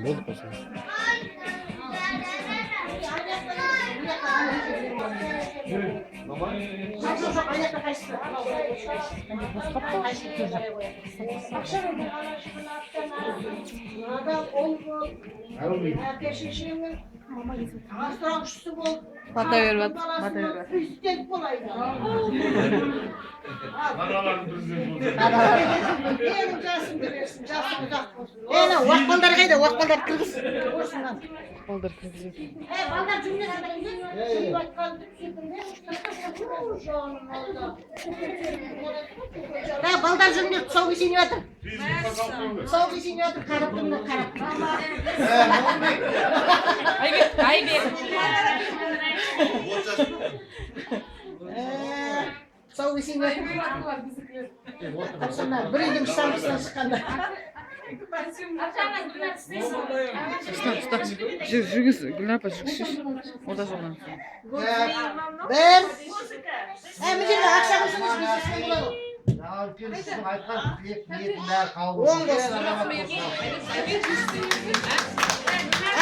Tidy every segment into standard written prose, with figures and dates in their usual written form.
Болды қосылды. Жоқ, аяқта қайсысы? Мынада ұл бол, әке шешеңнің асыраушысы бол. Бата беріп жатыр, баласы бата беріп бол, жатыр. Президент болайын. Аналардың президенті болсын. Менің жасымды берсін, жасым ұзақ болсын. Ей, анау уақ балдар қайда? Уақ балдарды кіргіз. Осынан. Балдар кіргізеді. Ей, балдар жүріңдер анда үйге. Сүйіп айтқан сүтіңдер. Жаным алда. Ей, балдар жүріңдер, тұсау кесейін деп жатыр. Тұсау кесейін деп жатыр, қарап тұрыңдар, қарап. Айбек, Айбек. Тұсау кесейін деп жатыр. Тапсырма, бір үйдің шамшысынан шыққанда. Ұста, ұста. Жүр, жүргіз, Гүлнар апа, жүргізші. Орта жолдан. Бір. Әй, мына жерге ақша қойсаңыз, несесімен болады ғой. Жаңа үлкен сіздің айтқан тілек ниеттің бәрі қабыл Оң болсын.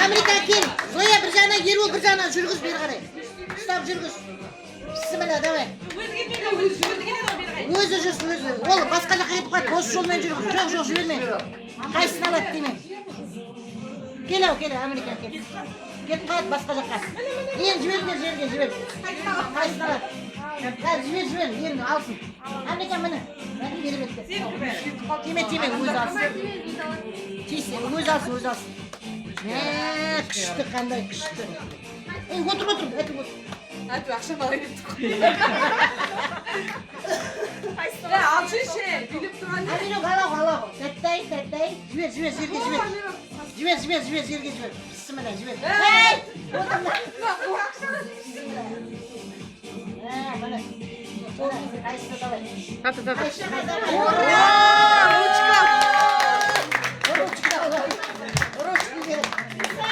Америка кел. Зоя бір жағына, Ербол бір жағына жүргіз бері қарай. Ұстап жүргіз. Бісміллә, давай. Өзі жүрсін, өзі. Ол басқа жаққа кетіп қалады, осы жолмен жүргіз. Жоқ, жоқ, жіберме. Қайсысын алады деме. Кел ау, кел, Америка кел. Кетіп қалады басқа жаққа. Енді жіберіңдер жерге, жібер. Қайсысын алады? Қазір жібер, жібер, енді алсын. Америка міне. Міне керемет. Тиме, тиме, өзі алсын. Тисе, өзі алсын, өзі алсын. Мә, күшті, қандай күшті. Ей, отыр, отыр, әкел отыр. Әйтеуір ақшаны ала кеттік қой. Алшы, билеп тұрған. Амирок, ала ғой, ала ғой. Тәттай, тәттай. Жібер, жібер, жерге жібер. Жібер, жібер, жібер, жерге жібер. Бісміллә, жібер. Ей, отыр мына. Бісміллә. Ә, міне. Міне, қайсысы давай. Таты, таты. Қайсысы давай. Ура! Ручка! Ручка давай. Ручка керек. Ура!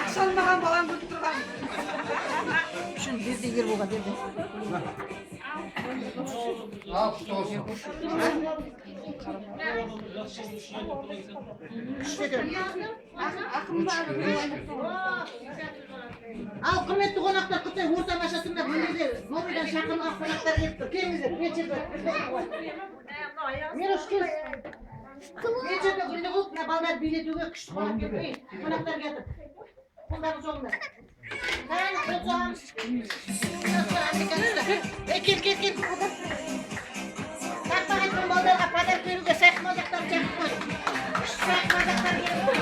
Ақша алмаған балам көріп тұрған. Шын берді Ерболға берді. Ал, құтты болсын. Күшті екен. Ал, құрметті қонақтар, құттай ортаны ашасыңдар. Мына жерде Новыйдан шақырылған қонақтар келіп тұр. Келіңіздер, вечерде. Мирош, кел. Вечерде гүлді қылып, мына балдарды билетуге күшті қонақ келіп, ей, қонақтар келді. Қолдарын соғыңдар. Кәні, қол соғамыз. Ей, кел, кел, кел. Тақпақ айтқан балдарға подарок беруге сайқымазақтарды шақырып қой. Күшті сайқымазақтар келіп тұр.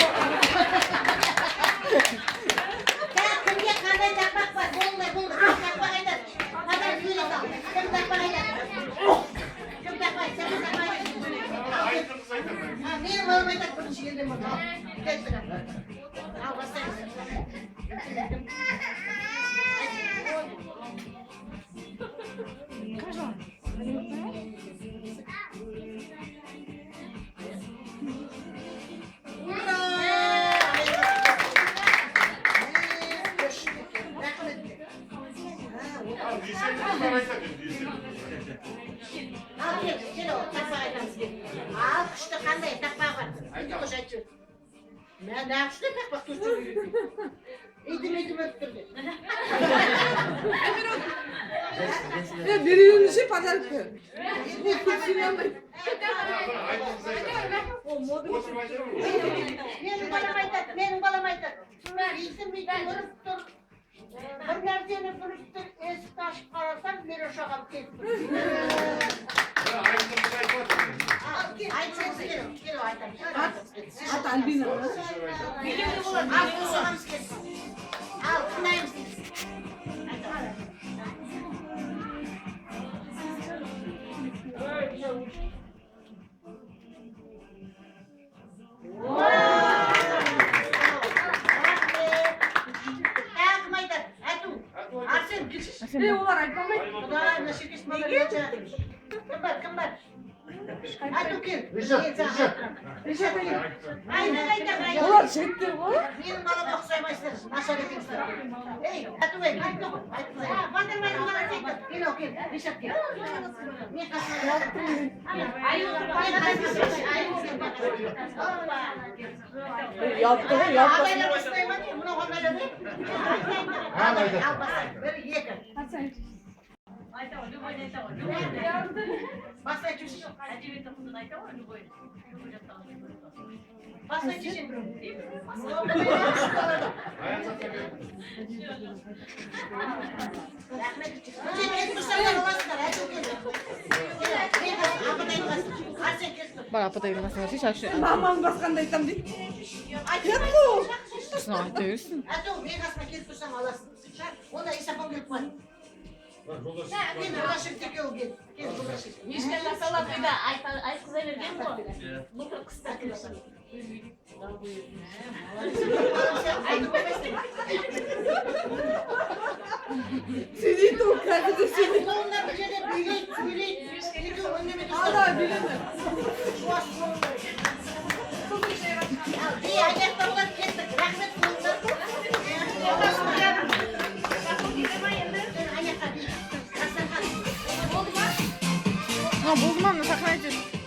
Так, кімге қандай тақпақ бар? Болыңдар, болыңдар. Кім тақпақ айтады? Подарок бере сал. Кім тақпақ айтады? Кім тақпақ айтады? Сен тақпақ айтасың. Ал, кел. А, менің балам айтады бірінші келген болды. Ал, кел сюда. Ал, бастаймыз. Айт. Ура! Күшті екен. Рахмет. Ал, кел, кел, ол, тақпақ айтамыз, кел. Ал, күшті қандай тақпақ бар? Қош, айтып жібер. Мә, нағыз күшті тақпақ төрт жол үйреткен. Итім, итім өліп тұр деп. Е, берейінші подарокты. Не, көп сөйлей алмайды. Менің балам айтады, менің балам айтады. Итім, итім үріп тұр. Бір нәрсені бүріп тұр, есікті ашып қарасам, Мирош ағам келіп тұр. Ал, айтсаңыз, кел, кел, айтамыз. Ат Альбина. Ал, қол соғамыз, кел. Ал, тыңдаймыз дейміз. Айтамыз. Рахмет. Тағы кім айтады? Әту. Арсен, келші. Е, олар айта алмайды. Құдай, мына шеркеш балалар жатыр. Кім бар, кім бар? Әту, кел. Ришат, Мен саған Ришат. айтып тұрамын. Ришат, кел. Айна айтамын, Айна. Олар жігіттер ғой. Менің балама ұқсаймайсыздар, нашар екенсіздер. Ей, Әту, ей, айтты ғой, айтты. Батырбайдың баласы айтты. Кел, ау, кел, Ришат, кел. Мен қасыма. Аю, мен қасыма. Аю, кел, мен қасыма. Ұялып тұр ғой, ұялып тұр. Абайлап ұстай ма не? Мынау қандай еді? Ал, басайық. Бір, екі. Бастай жүрші. Бастай шешем біреу. Рахмет. Мына келіп тұрсаңдар аласыңдар, әйтеу кел. Кел, мен қасым, апатайдың қасына. Арсен, келіп тұр. Бар, апатайдың қасына барсайшы, Айша. Мамам басқанда айтамын дейді. Айтып Сосын айта берсін. Әйтеу мен қасыма келіп тұрсаң аласың. Онда Исапан келіп қалады. Мен Жолдашев екеуі кел. Кел, Жолдашев. Мишка салат айтқыза берген ғой. Былтыр қыста. Айтып қоймайсың. Сөйлейді ол, қазір де сөйлейді. Клоундар бұл жерде билейді, сөйлейді. Екеуі үндемей тұрса. Ана билемін. Жуас клоундар. Ал, би аяқта болады, кеттік. Рахмет, клоундар. Аяққа би. Дастархан. А, болды ма? Мына сахна айтып.